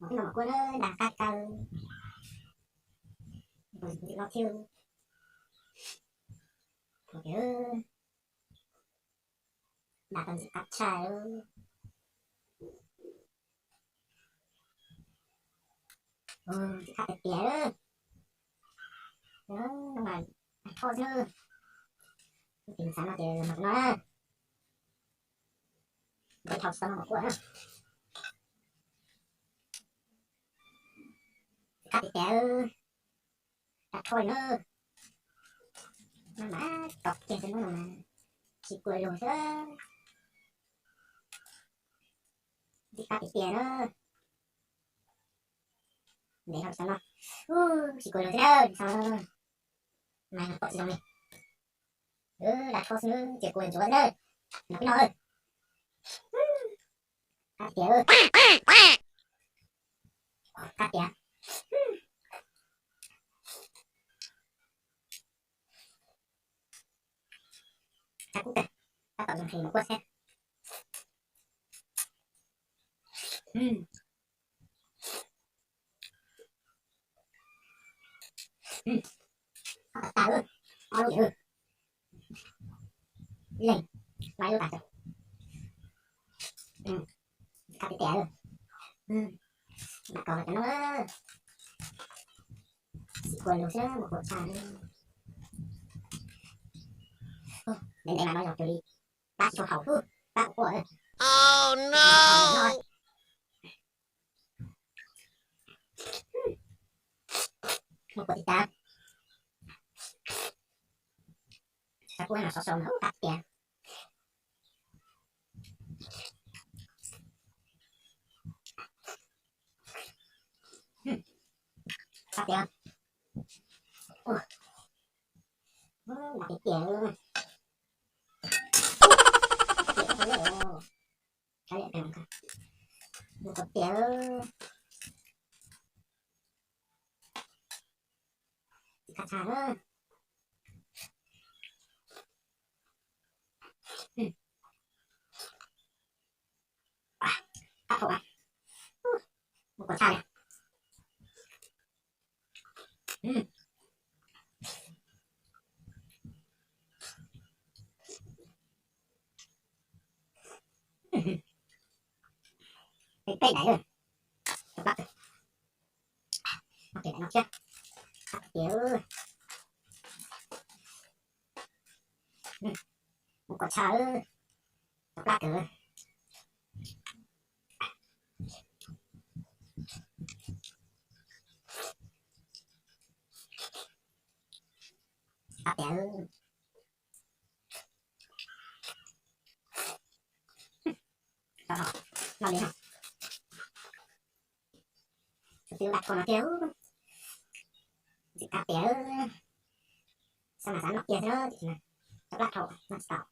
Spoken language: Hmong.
Ub, no mas kuaj na, dag kab kab. Ntxim no thiab. Dag tau ntxim qab tshaj. Ntxim qab tiag tiag. No mas dag rho xwb na. Tus xav no ces los no na. Ntev dhau tsis tau no mas kuaj na. Ntxim qab tiag tiag. Dag rho li na. No mas tau kiag xwb no mas tsis kua lug xwb. Ntxim qab tiag tiag na. Ntev dhau tsis tau no. Ub, tsis kua lug xwb na. Mas pom tsis zoo li. Dag rho xwb na, tsis kua ntsuav xwb na. No peb no. Qab tiag. Qab tiag. Qab kub kawg, tab tom zoo nqhis mas kuaj thiab. Qab tas tas, ob lub yeej leeg, lub tas tas. Qab tiag tiag. Mam kov cov no. Tsis kua lug xwb, mus kuaj tshaj. Ntev ntev mas no yog cuag li pab tsis tshua haum xwb, pab kuaj kuaj. Mus kuaj tib tag. Xav kuaj no sov sau mas ub qab tiag. Qab tiag. Ub, qab tiag tiag. Qab tiag. Mus kuaj tiag. Ntxim qab tshaj na. Qab thaum, mus kuaj tshaj li. Peb peb daim, ok, daim no thiab. Qab tiag. Mus kuaj tshaj, tau plab kawg. Qab tiag. Noj li no. Tus twb dag rho no kiag. Ntxim qab tiag. Xav mas xav noj kiag xwb na, tau plab rho noj tsis tau.